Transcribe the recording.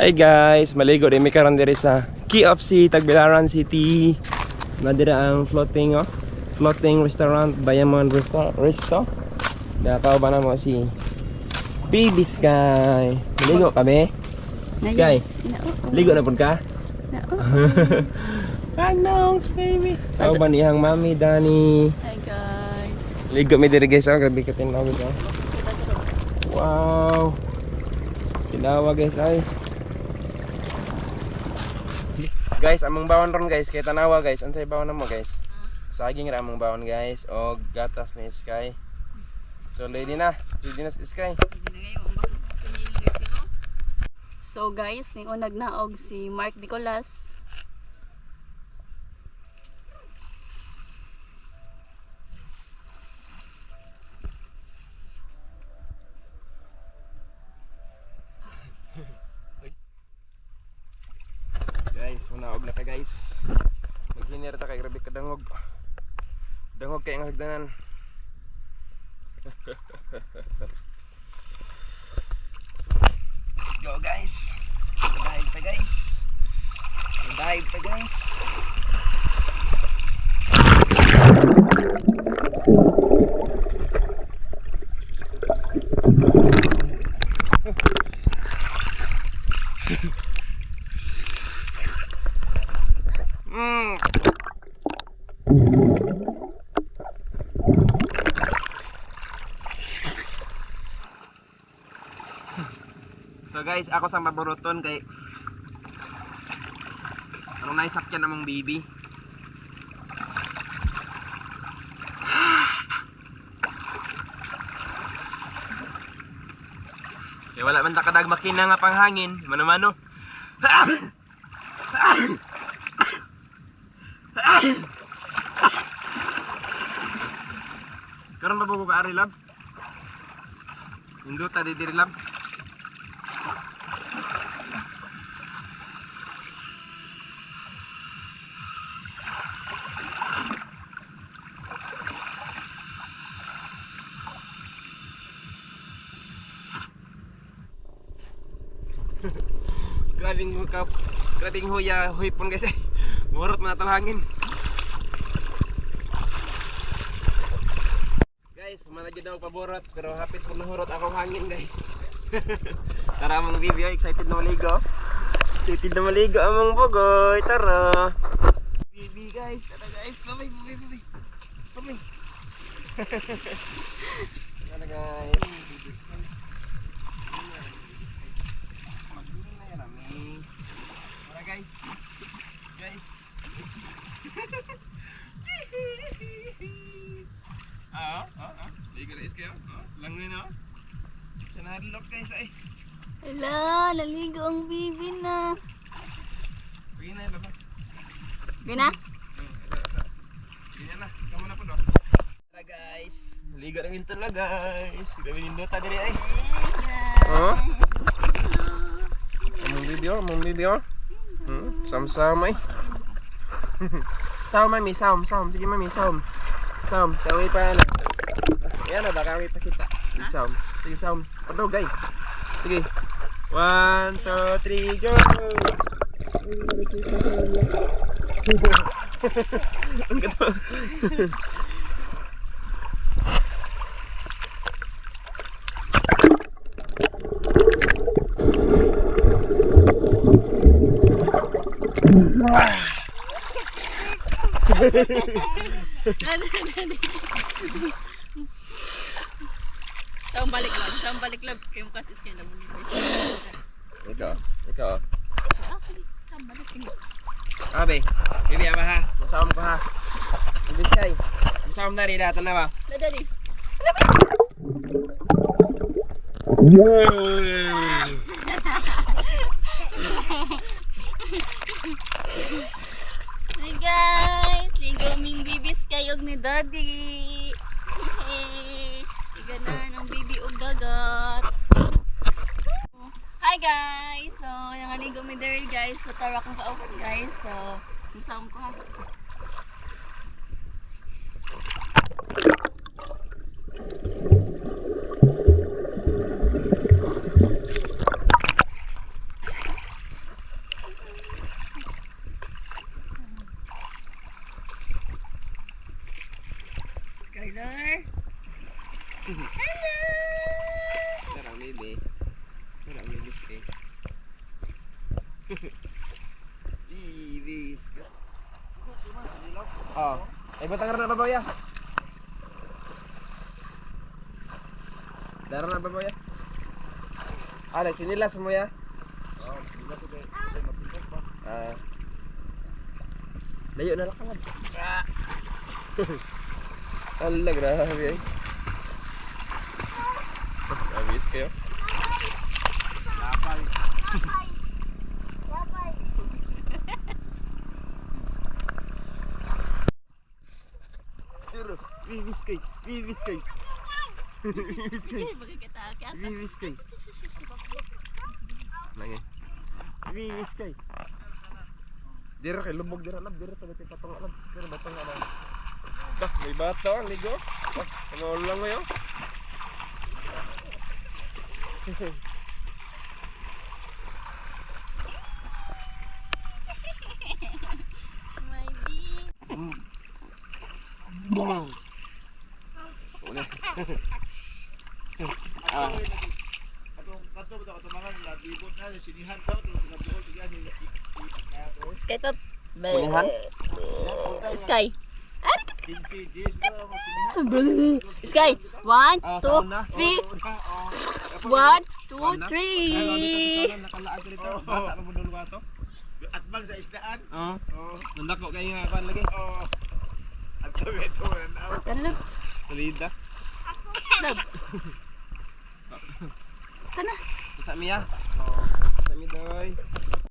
Hi guys, maligo din mi karon diri sa KFC Tagbilaran City. Nadira ang floating oh. Floating restaurant, Bayaman Resto. Resto. Nakauban na mo si Baby Sky. Maligo ka be? Sky. Ligo na pud ka? Anongs baby. Kauban iyang mami Dani. Hi guys. Ligo mi diri guys, oh. Grabe ka tinawag oh. Wow. Tinawa guys ay. Guys, among bawon ron guys, kay tanawa guys. Unsay bawon namo guys? Saging ra among bawon guys og gatas ni Sky. So ready na. Ready na si Sky. So guys, ningon nagnaog si Mark Nicolas. Guys, muna og na ka guys. Maghinir ta kay grabe ka dangog. Dangog kay ang hagdanan. Let's go guys. Dive ta guys. Dive ta guys. So guys, ako sa maburuton kay anong naisakyan namang baby. Kaya wala man ta kadag makina nga panghangin, mano-mano. Karon ba ko ka ari lab? Induta di diri lab. Grabing hukap. Grabing huya, huypon guys eh. Murot man atong hangin. Guys, mana jud ako paborot pero hapit po nahurot akong hangin guys. Tara among baby, ay, excited na maligo. Excited na maligo among bugoy. Tara. Baby guys, tara guys. Bye bye bye bye. Bye. Tara guys. Tara guys. Guys. Ah, ah, ah. Ligo na is kayo. Ah, langoy na. Sa nahadlok guys ay. Hala, naligo ang bibi na. Sige na, laba. Gina? Ganyan na. Kamu na po do. Tara guys. Ligo na minto lang guys. Grabe nindota diri ay. Hey guys. Huh? Among video, among video. Sam-sam ay. Sam mami, sam, sam. Sige mami, sam. Sam, kami pa na. Ayan na, baka may pakita. Sige, sam. Sige, sam. Padugay. Sige. 1, 2, 3, go! Ang ganda. Saan balik lang? Saan balik lang? Kayo kasi is kayo lang. Ikaw, ikaw. Ah, sige. Saan balik? Abe, bibi ama ha. Masawam ko ha. Bibi Sky. Masawam na rin data na ba? Daddy. Hi guys! Ligo ming bibis kayo ni Daddy. Hey! Iganan ang bibi og dagat. Hi guys! So, nangaligo mi diri guys. So, tara akong kauban guys. So, musawom ko ha. Hello! Sarang baby. Sarang baby kay. Bibis. Oh, ay batang na babaw ya. Dara na babaw ya. Ale, sinilas mo ya. Ah. Layo na lang kangad. Ah. Ala, grabe ay. Grabe kayo. Lapay. Lapay. Pero, bibis kay, bibis kay. Bibis kay. Sige, magkikita. Kaya Bibis kay. Lagi. Bibis kay. Dira kay lubog dira lab, dira tabi patong lab, dira batong lab. Dah, may bata ang ligo. Ah, ano lang mo yo? My baby. Una. Atong kato ba ato mga nabibot na sinihan ka to nabuol siya si Sky top. Sinihan? Sky. Kinsi Jis ba mo sinihan? Sky. One, Ah, two, sa una. three. Oh. One, two, Una. three. Nakalaag dito. Bata pa mo dulo ato. Atbang sa isdaan. Oo. Oh. Nandako kayo nga kan lagi. Oh. At kami ito na. Tara na. Salida. Love. Tara. Sa miya. Oh.